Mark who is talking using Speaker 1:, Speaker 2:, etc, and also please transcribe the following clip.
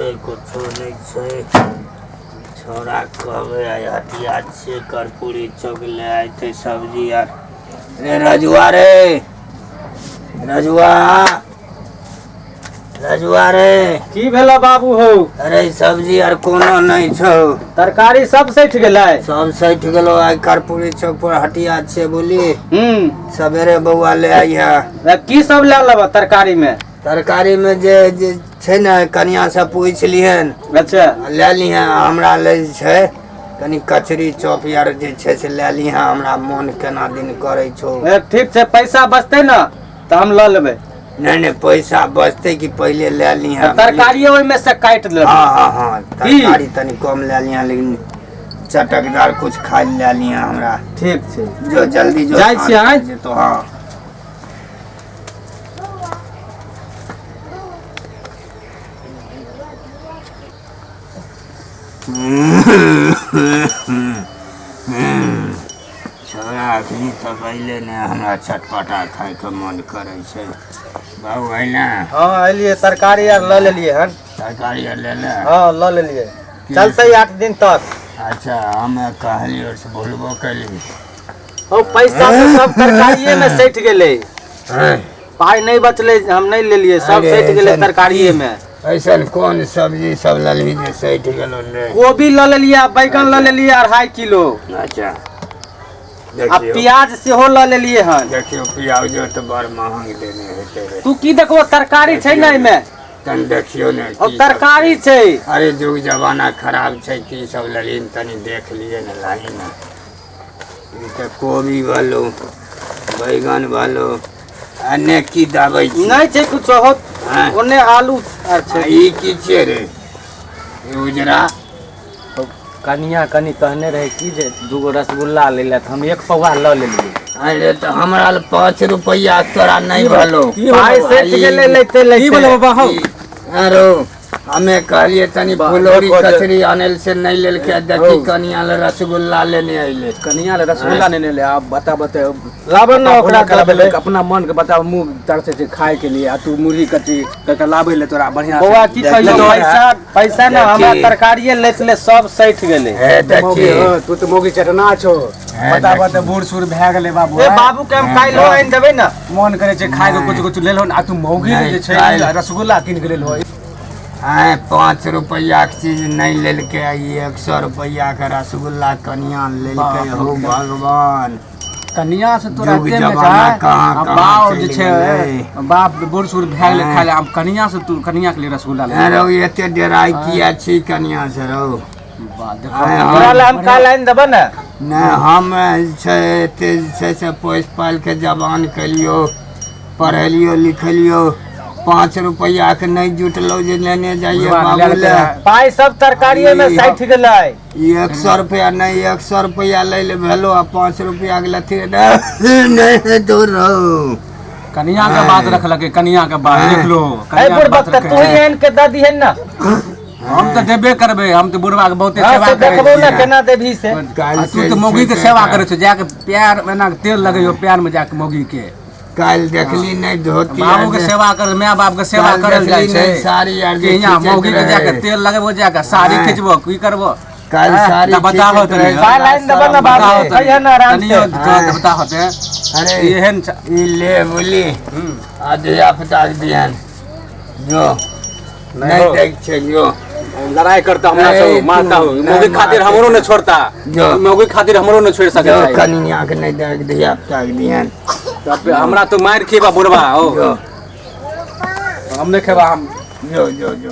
Speaker 1: छै, कुछो नहि छै। छौड़ा कहबै आइ हटिया छियै, कर्पूरी चौक ले अयतै सब्जी आर। रे रजुआ, रे रजुआ, रजुआ रे।
Speaker 2: की भेला बाबू हौ?
Speaker 1: अरे सब्जी आर कोनो नहि छौ।
Speaker 2: तरकारी सब सठि गेलै?
Speaker 1: सब सठि गेलो। आइ कर्पूरी चौक पर हटिया छियै, बोली सवेरे बौआ ले अइहे।
Speaker 2: की सब लए लेबऽ तरकारी में?
Speaker 1: तरकारी में जे जे छै ने, कनिया से पूछि लिहन।
Speaker 2: अच्छा।
Speaker 1: ले लिहन। हमरा ले जे छै कनि कचरी चॉप यार जे छै से ले लिहन, हमरा मोन केना दिन करै छौ।
Speaker 2: ठीक छै, पैसा बचतै ने तऽ हम लऽ लेबै।
Speaker 1: नहि नहि, पैसा बचतै कि पहिले ले लिहन।
Speaker 2: तरकारी ओहिमे से काटि लेबै।
Speaker 1: हाँ हाँ हाँ, तरकारी तनि कम ले लिहन, लेकिन चटकदार कुछ खाइ ले लिहन हमरा।
Speaker 2: ठीक छै।
Speaker 1: जो जल्दी जो।
Speaker 2: जाइ छियै, आँय?
Speaker 1: तो हाँ। छोरा अखनी तक अइले ने, हमरा चटपटा खाइके मन करै छै। बाबू अइले?
Speaker 2: हाँ अलियै, तरकारी आर लऽ लेलियै हन।
Speaker 1: तरकारी आर ले ले?
Speaker 2: हाँ लऽ लेलियै, चलतै 8 दिन तक।
Speaker 1: अच्छा, हमे कहलियै से भूलबो कैली।
Speaker 2: ओ पैसा तऽ सब तरकारिये में सठि गेलै, पाइ नहि बचलै, हम नहि लेलियै, सब सठि गेलै तरकारिये में।
Speaker 1: ऐसन कोन सब्जी सब लेलही जे सठि गेलो ने?
Speaker 2: कोबी लऽ लेलियै आ बैगन लऽ लेलियै 2.5 किलो।
Speaker 1: अच्छा।
Speaker 2: आ प्याज सेहो लऽ लेलियै हन।
Speaker 1: देखियौ, प्याजो तऽ बड़ महग देने हेतै रे।
Speaker 2: तू की देखबो, तरकारी छै ने एहिमे।
Speaker 1: तनि देखियौ ने
Speaker 2: ओ तरकारी छै।
Speaker 1: अरे युग जमाना खराब छै, की सब लेलही तनि देख लियै ने, लाही ने। ई तऽ कोबी भेलो, बैगन भेलो, आ ने की दाबै छी?
Speaker 2: नहि छै कुछो हो। ओने आलू आर छै।
Speaker 1: ई की छियै रे, ई उजरा?
Speaker 2: कनिया कनि कहने रहे कि जे 2 रसगुल्ला ले ले, हम 1 पौआ लऽ लेलियै।
Speaker 1: अरे तऽ हमरा लग 5 रुपैआ तोरा नहि भेलो।
Speaker 2: पाइ सठि गेलै लैते लैते।
Speaker 3: की भेलो बाबा हौ?
Speaker 1: आरो हमे कहलिए तनी फुलौरी कचरी आनल से नहि लेलकै, देखी कनिया ले रसगुल्ला लेने अइले।
Speaker 3: कनिया ले रसगुल्ला लेने ले। आब बता बता
Speaker 2: लाबऽ ने ओकरा
Speaker 3: दऽ देबै। अपना मन के बता, मुँह तरसै छै खाय के लिए, आ तू मुरही कचरी कऽ लाबै ले तोरा बढ़िया।
Speaker 2: बौआ की कहियौ, पैसा पैसा ने हमरा तरकारिये लैत ले सब सठि गेलै।
Speaker 1: देखी
Speaker 3: तू तऽ मौगी चटना छौ, बता बता बूढ़ सूढ़ भए गेलै बाबू।
Speaker 2: ए बाबू के हम काल्हि आनि देबै ने।
Speaker 3: मन करै छै खाय के, कुछ कुछ लेलहो, आ तू मौगी जे छै रसगुल्ला कीन के लेलहो।
Speaker 1: आँय, 5 रुपैआ के चीज नहि लेलकै, 100 रुपैआ के रसगुल्ला कनिया लेलकै। हो भगवान,
Speaker 3: कनिया से तोरा बाप जे छै, बाप बूढ़ सूढ़ भए गेलै खाय ले, आब कनिया से तू कनिया के लिए रसगुल्ला ले
Speaker 1: रौ। एते डेराइ किया छी कनिया से रौ?
Speaker 2: तोरा ले हम काल्हि आनि देबै ने।
Speaker 1: नहि, हम छै एते छै से पोसि पालि के जवान केलियो, पढ़ेलियो लिखेलियो, 5 रुपैआ के नहि जुटलो जे लेने जाइए बाबू ले।
Speaker 2: पाइ सब तरकारिये में सठि गेलै।
Speaker 1: 100 रुपैआ नहि, 100 रुपैआ लै ले भेलो, आ 5 रुपैआ के लथी नहि दूर रहू।
Speaker 3: कनिया के बात रखलकै, कनिया के बात लिखलो।
Speaker 2: तू ही आनि के दऽ दिहन ने।
Speaker 3: हम तऽ देबे करबै, हम तऽ बुढ़वा के बहुते सेवा करै
Speaker 2: देखबो ने केना देबही से।
Speaker 3: तू तऽ मौगी के सेवा करै छौ, जाके प्यार एना तेल लगैयो प्यार में जाके मौगी के।
Speaker 1: काल्हि देखली नहि धोती,
Speaker 3: बाबू के सेवा कर, माय बाप के सेवा करल जाइ छै।
Speaker 1: साड़ी आर
Speaker 3: यहाँ मौगी के जाके तेल लगेबो, जाके साड़ी खिंचबो, की करबो?
Speaker 1: काल्हि साड़ी
Speaker 3: बताहो तनी।
Speaker 2: पाइ लाइन देबो ने बाबू, कहिया ने आराम से
Speaker 3: बताहो ते।
Speaker 1: अरे
Speaker 3: एहन
Speaker 1: ई ले बोली आ धिया पुता के दिहन जो नहीं देख छै जो
Speaker 3: लड़ाई करता हमरा से मारता हो, मौगी खातिर हमरो न छोड़ता, मौगी खातिर हमरो न छोड़ सके
Speaker 1: छै। कनिया के नहीं देख, धिया पुता के दिहन।
Speaker 3: हमरा तो मार खेबा बुढ़वा हो, हम नहीं खेबा हम।
Speaker 1: जो जो जो।